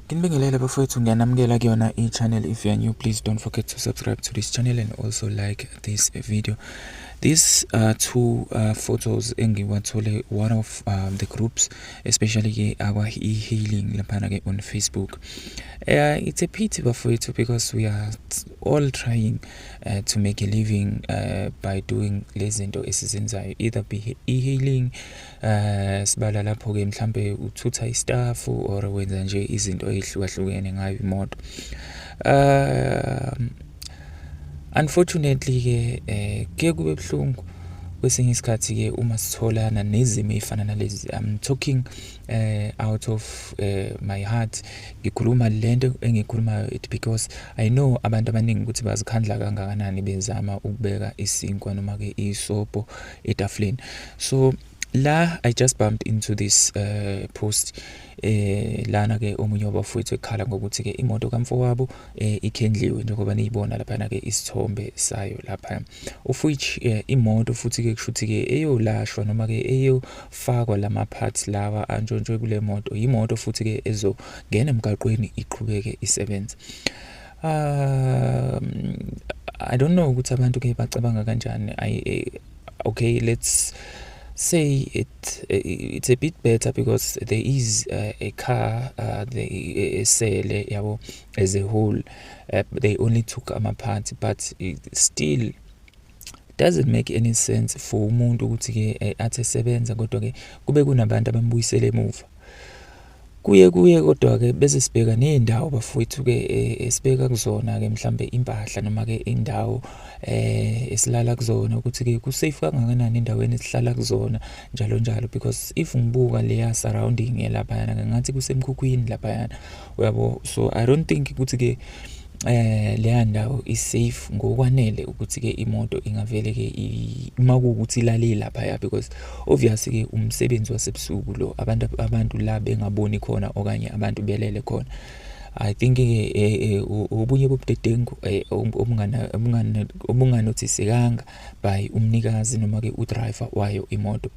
Nginibingelele bafowethu, ngiyanamukela kuyona i-channel. If you are new, please don't forget to subscribe to this channel and also like this video. These are two photos engiwathole one of the groups, especially ke akwa e-hailing laphana ke on Facebook. It's a pity, bafowethu, because we are all trying to make a living by doing lezi zinto esizenzayo, either be e-hailing, sibala lapho ke mhlambe uthutha istaff or wenza nje izinto ezihlukahlukene ngayo imoto. Unfortunately ke kuye kube buhlungu kwesinye isikhathi ke uma sitholana nezimo ezifana nalezi. I'm talking out of my heart. Ngikhuluma lento engikhulumayo it because I know abantu abaningi ukuthi bazikhandla kangakanani bezama ukubeka isinkwa noma ke isobho etafuleni. So la I just bumped into this post lana ke omunye wabafowethu ekhala ngokuthi ke imoto kamfowabo ikhendliwe, njengoba niyibona laphana ke isithombe sayo lapha, of which imoto futhi ke kushuthi ke eyolashwa noma ke eyofakwa lama parts lawa antshontshwe kule moto, imoto futhi ke ezongena emgaqweni iqhubeke isebenze. I don't know ukuthi abantu ke bacabanga kanjani. I okay, let's say it's a bit better because there is a car the esele yabo as a whole. They only took ama-parts, but it still doesn't make any sense for umuntu ukuthi ke athi esebenza kodwa ke kube kunabantu abambuyisele emuva. Kuye kodwa ke bese sibheka nezindawo, bafowethu, ke esibeka kuzona ke mhlambe impahla noma ke indawo esilala kuzona, ukuthi ke ku safe kangakanani endaweni esihlala kuzona, njalo njalo, because if ngibuka leya surrounding laphayana, ngathi kusemkhukhwini laphayana, uyabo. So I don't think ukuthi ke leya ndawo i-safe ngokwanele ukuthi ke imoto ingavele ke uma kuwukuthi ilale laphaya, because obviously ke umsebenzi wasebusuku lo, abantu la bengaboni khona okanye abantu belele khona. I think ke obunye bobudedengu obunganothisekanga by umnikazi noma ke udriver wayo imoto.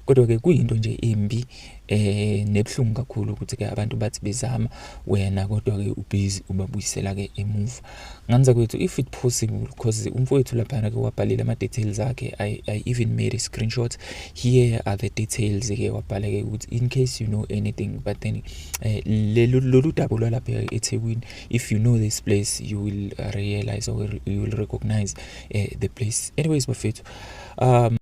Kodwa ke kuyinto nje embi nebuhlungu kakhulu ukuthi ke abantu bathi bezama, wena kodwa ke ubhizi ubabuyisela ke emuva. Nganza kwethu, if it possible, because umfowethu laphana ke wabhalile ama details akhe. I even made a screenshot. Here are the details ke wabhala ke ukuthi in case you know anything. But then lolu daba lwalapha eThekwini, if you know this place, you will realize or you will recognize the place. Anyways, bafethu.